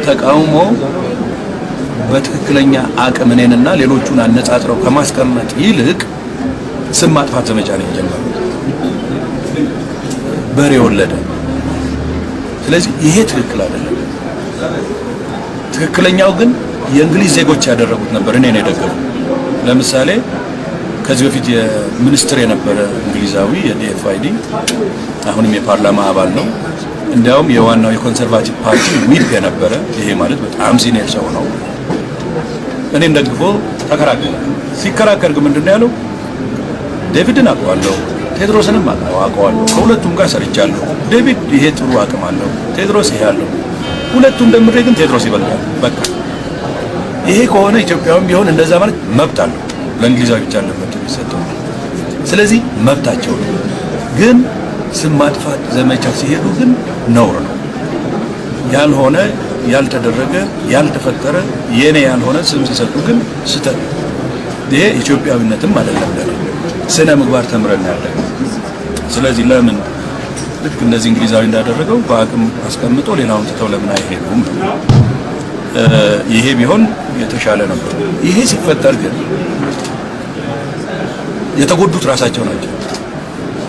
ተቃውሞ በትክክለኛ አቅም እኔንና ሌሎቹን አነጻጽረው ከማስቀመጥ ይልቅ ስም ማጥፋት ዘመቻ ነው የጀመሩት። በሬ ወለደ። ስለዚህ ይሄ ትክክል አይደለም። ትክክለኛው ግን የእንግሊዝ ዜጎች ያደረጉት ነበር። እኔ ነው የደገፉ። ለምሳሌ ከዚህ በፊት የሚኒስትር የነበረ እንግሊዛዊ የ DFID፣ አሁንም የፓርላማ አባል ነው። እንዲያውም የዋናው የ Conservative Party whip የነበረ፣ ይሄ ማለት በጣም senior ሰው ነው። እኔን ደግፎ ተከራከረ። ሲከራከር ግን ምንድን ነው ያለው? ዴቪድን አውቀዋለሁ፣ ቴድሮስንም አውቀዋለሁ፣ ከሁለቱም ጋር ሰርቻለሁ። ዴቪድ ይሄ ጥሩ አቅም አለው፣ ቴድሮስ ይሄ አለው። ሁለቱም ደምሬ ግን ቴድሮስ ይበልጣል። በቃ ይሄ ከሆነ ኢትዮጵያውያን ቢሆን እንደዛ ማለት መብት አለው። ለእንግሊዛዊ ብቻ መብት የሚሰጠው። ስለዚህ መብታቸው ነው። ግን ስም ማጥፋት ዘመቻ ሲሄዱ ግን ነውር ነው። ያልሆነ፣ ያልተደረገ፣ ያልተፈጠረ፣ የኔ ያልሆነ ስም ሲሰጡ ግን ስህተት ነው። ይሄ ኢትዮጵያዊነትም አይደለም። ለኔ ስነ ምግባር ተምረን ያለ። ስለዚህ ለምን ልክ እንደዚህ እንግሊዛዊ እንዳደረገው በአቅም አስቀምጦ ሌላውን ትተው ለምን አይሄዱም ነው። ይሄ ቢሆን የተሻለ ነበር። ይሄ ሲፈጠር ግን የተጎዱት ራሳቸው ናቸው።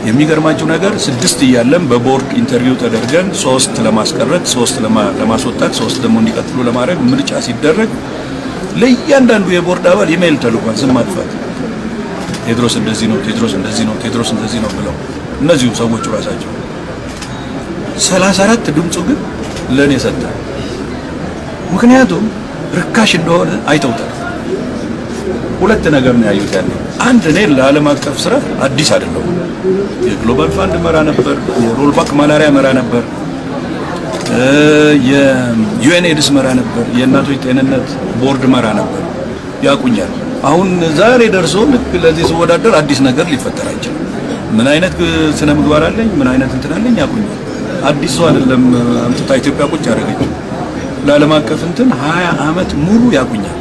የሚገርማችሁ ነገር ስድስት እያለን በቦርድ interview ተደርገን ሶስት ለማስቀረት፣ ሶስት ለማስወጣት፣ ሶስት ደግሞ እንዲቀጥሉ ለማድረግ ምርጫ ሲደረግ ለእያንዳንዱ የቦርድ አባል ኢሜይል ተልኳል። ስም ማጥፋት፣ ቴድሮስ እንደዚህ ነው፣ ቴድሮስ እንደዚህ ነው፣ ቴድሮስ እንደዚህ ነው ብለው እነዚሁ ሰዎቹ ራሳቸው። 34 ድምፁ ግን ለእኔ ሰጠ። ምክንያቱም ርካሽ እንደሆነ አይተውታል። ሁለት ነገር ነው ያዩት ያለ። አንድ፣ እኔ ለዓለም አቀፍ ስራ አዲስ አይደለሁም። የ Global Fund መራ ነበር፣ የ Roll Back Malaria መራ ነበር፣ የ UNAIDS መራ ነበር፣ የእናቶች ጤንነት ቦርድ መራ ነበር። ያውቁኛል። አሁን ዛሬ ደርሶ ልክ ለዚህ ስወዳደር አዲስ ነገር ሊፈጠር አይችልም። ምን አይነት ስነ ምግባር አለኝ፣ ምን አይነት እንትን አለኝ ያውቁኛል። አዲስ ሰው አይደለም አምጥታ ኢትዮጵያ ቁጭ ያደረገችው። ለዓለም አቀፍ እንትን 20 ዓመት ሙሉ ያውቁኛል።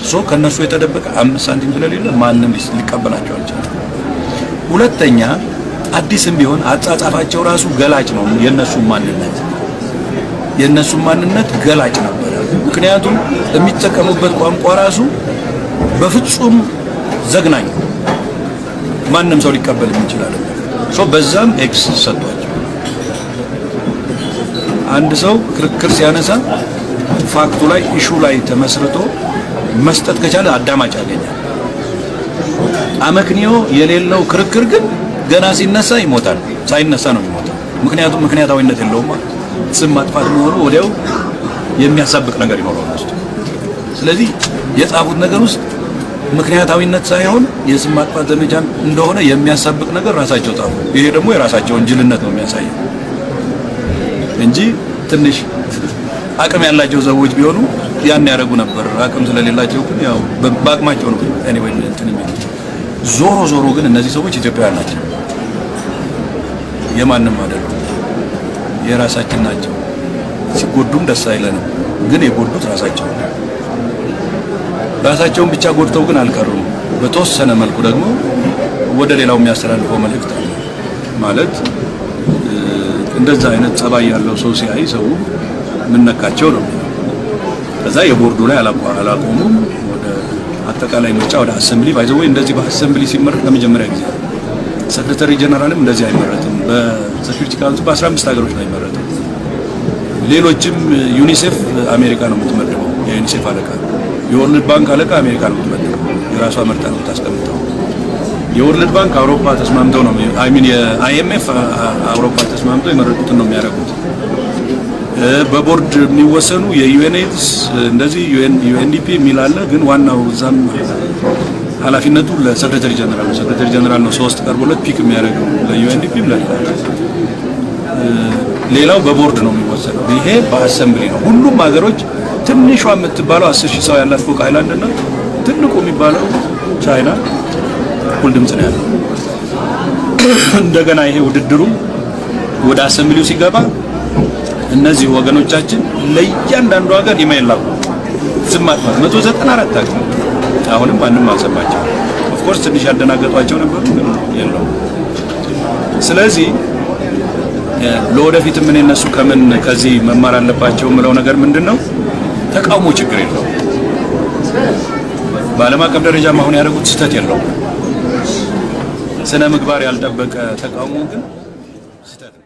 So ከነሱ የተደበቀ 5 ሳንቲም ስለሌለ ማንም ሊቀበላቸው አልቻለም። ሁለተኛ፣ አዲስም ቢሆን አጻጻፋቸው ራሱ ገላጭ ነው። የነሱ ማንነት ገላጭ ነበረ። ምክንያቱም የሚጠቀሙበት ቋንቋ ራሱ በፍጹም ዘግናኝ፣ ማንም ሰው ሊቀበል የሚችል አይደለም። So በዛም X ሰጥቷቸው። አንድ ሰው ክርክር ሲያነሳ fact ኡ ላይ፣ issue ላይ ተመስርቶ መስጠት ከቻለ አዳማጭ ያገኛል። አመክንዮ የሌለው ክርክር ግን ገና ሲነሳ ይሞታል። ሳይነሳ ነው የሚሞተው። ምክንያቱም ምክንያታዊነት የለውም። ስም ማጥፋት መሆኑ ወዲያው የሚያሳብቅ ነገር ይኖረዋል ውስጡ። ስለዚህ የጻፉት ነገር ውስጥ ምክንያታዊነት ሳይሆን የስም ማጥፋት ዘመቻ እንደሆነ የሚያሳብቅ ነገር ራሳቸው ጻፉ። ይሄ ደግሞ የራሳቸውን ጅልነት ነው የሚያሳየው እንጂ ትንሽ አቅም ያላቸው ሰዎች ቢሆኑ ያን ያደርጉ ነበር። አቅም ስለሌላቸው ግን ያው በአቅማቸው ነው anyway እንትን የሚሉት። ዞሮ ዞሮ ግን እነዚህ ሰዎች ኢትዮጵያውያን ናቸው፣ የማንም አይደሉም፣ የራሳችን ናቸው። ሲጎዱም ደስ አይለንም፣ ግን የጎዱት ራሳቸው ነው። ራሳቸውን ብቻ ጎድተው ግን አልቀሩም። በተወሰነ መልኩ ደግሞ ወደ ሌላው የሚያስተላልፈው መልእክት አለ። ማለት እንደዛ አይነት ጸባይ ያለው ሰው ሲያይ ሰው የምነካቸው ነው። ከዛ የቦርዱ ላይ አላቆሙም። ወደ አጠቃላይ ምርጫ፣ ወደ assembly። By the way፣ እንደዚህ በ assembly ሲመረጥ ለመጀመሪያ ጊዜ። Secretary general ም እንደዚህ አይመረጥም። በ Security Council በ15 ሀገሮች ነው አይመረጥም። ሌሎችም ዩኒሴፍ አሜሪካ ነው የምትመድበው፣ የዩኒሴፍ አለቃ፣ የ World Bank አለቃ አሜሪካ ነው የምትመድበው፣ የራሷ መርጣ ነው የምታስቀምጠው። የ World Bank አውሮፓ ተስማምተው ነው፣ I mean የ IMF አውሮፓ ተስማምተው የመረጡትን ነው የሚያደርጉት። በቦርድ የሚወሰኑ የ UNAIDS እንደዚህ UNDP የሚል አለ። ግን ዋናው እዛም ኃላፊነቱ ለ secretary general ነው። Secretary general ነው ሶስት ቀርቦለት pick የሚያደርገው ለ UNDP ም ለሌላ። ሌላው በቦርድ ነው የሚወሰነው። ይሄ በ assembly ነው። ሁሉም ሀገሮች፣ ትንሿ የምትባለው 10,000 ሰው ያላት Cook Island እና ትልቁ የሚባለው ቻይና እኩል ድምጽ ነው ያለው። እንደገና ይሄ ውድድሩ ወደ assembly ው ሲገባ እነዚህ ወገኖቻችን ለእያንዳንዱ ሀገር ኢሜይል ላኩ። ስም ማጥፋት፣ 194 ሀገር። አሁንም ማንም አልሰማቸው። Of course ትንሽ ያደናገጧቸው ነበሩ፣ ግን የለውም። ስለዚህ ለወደፊትም እኔ እነሱ ከምን ከዚህ መማር አለባቸው የምለው ነገር ምንድን ነው? ተቃውሞ ችግር የለውም። በዓለም አቀፍ ደረጃም አሁን ያደረጉት ስህተት የለውም። ስነ ምግባር ያልጠበቀ ተቃውሞ ግን ስህተት ነው።